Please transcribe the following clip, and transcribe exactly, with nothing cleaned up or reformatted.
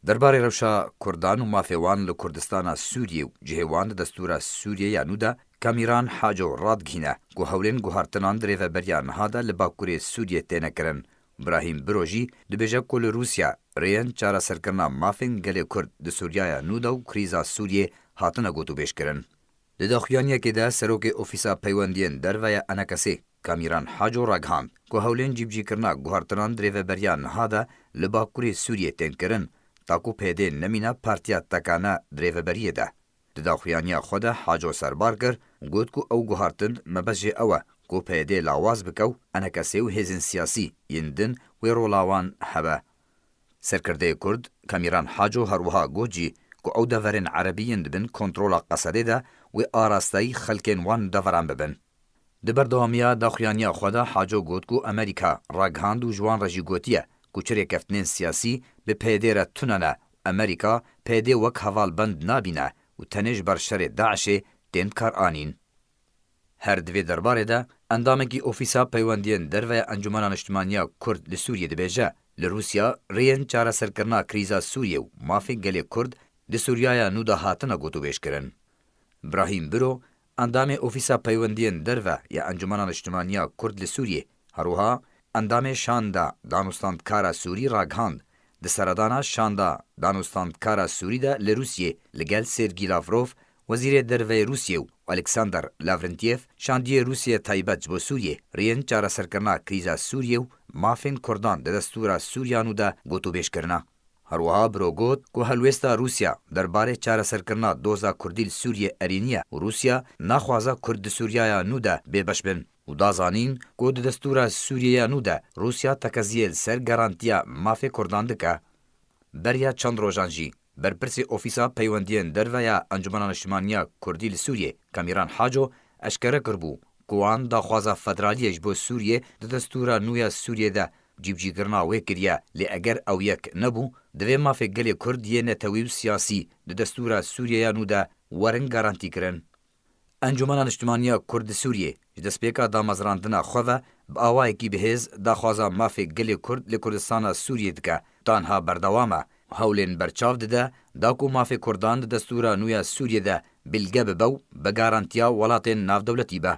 Derbarê rewşa Kurdan û mafê wan li Kurdistana Sûriyê û cihê wan di destûra Sûriyê ya nû de Kamîran Haco radigihîne ku hewlên guhartinan di rêveberiya niha de li Bakurê Sûriyê têne kirin. Brahîm Biro jî dibêje ku li Rûsya rêyên çareserkirina mafên gelê Kurd di Sûriyaya nû de û krîza Sûriyê hatine gotûbêjkirin. Di daxuyaniyekê de Serokê Ofîsa Peywendiyên Derve ya Enekesê, Kamîran Haco ragihand ku hewlên cîbicîkirina guhartinan di rêveberiya niha de li Bakurê Sûriyê tên kirin, ta ku P Y D nemîne partiya tekane di rêveberiyê de. Di daxuyaniya xwe de Haco serbar kir, got ku ew guhartin mebest jê ew e ku P Y D lawaz bike û Enekesê û hêzên siyasî yên din wê rola wan hebe. Serkirdeyê Kurd, Kamîran Haco her wiha got jî ku ew deverên erebî yên di bin kontrola Qesedê de wê arasteyî xelkên wan deveran bibin. Di berdewamiya daxuyaniya xwe de Haco got ku Amerîka ragihand û ji wan re jî gotiye ku çi rêkeftinên siyasî bi P Y D re tune ne, Amerîka P Y D wek hevalbend nabîne û tenê ji ber şerê DAIŞê tên karanîn. Her di vê derbarê de endamekî Ofîsa Peywendiyên Derve ya Encûmena Niştimaniya Kurd li Sûriyê dibêje, li Rûsya rêyên çareserkirina krîza Sûriyê û mafê gelê Kurd di Sûriyaya nû de hatine gotûbêjkirin. Brahîm Biro, endamê Ofîsa Peywendiyên Derve ya Encûmena Niştimaniya Kurd li Sûriyê, her wiha endamê Şanda Danûstandkara Sûrî ragihand, di seredana Şanda Danûstandkara Sûrî de li Rûsiyê li gel Sergî Lavrov, Wezîrê Derve yê Rûsiyê û Alexander Lavrentiev, şandiyê Rûsiyê taybet ji bo Sûriyê rêyên çareserkirina krîza Sûriyê û mafên Kurdan di destûra Sûriya nû de gotûbêj kirine. Her wiha Biro got ku helwêsta Rûsya derbarê çareserkirina doza Kurdî li Sûriyê erênî ye û Rûsya naxwaze Kurd di Sûriyaya nû de bêbeş bin û da zanîn ku di destûra Sûriyê ya nû de Rûsya tekeziyê li ser garantiya mafê Kurdan dike. Beriya çend rojan jî, berpirsê Ofîsa Peywendiyên Derve ya Encûmena Niştimaniya Kurdî li Sûriyê, Kamîran Haco, eşkere kiribû ku wan daxwaza federaliyê ji bo Sûriyê di destûra nû ya Sûriyê de cîbicîkirina wê kiriye, lê eger ew yek nebû, divê mafê gelê Kurd yê netewî û siyasî di destûra Sûriyê ya nû de werin garantîkirin. Encûmena Niştimaniya Kurd di Sûriyê ji destpêka damezrandina xwe ve bi awayekî bihêz daxwaza mafê gelê Kurd li Kurdistana Sûriyê dike, tanha berdewam e. Hewlên berçav dide da ku mafê Kurdan di destûra nû ya Sûriyê de bilge bibe û bi garantiya welatên navdewletî be.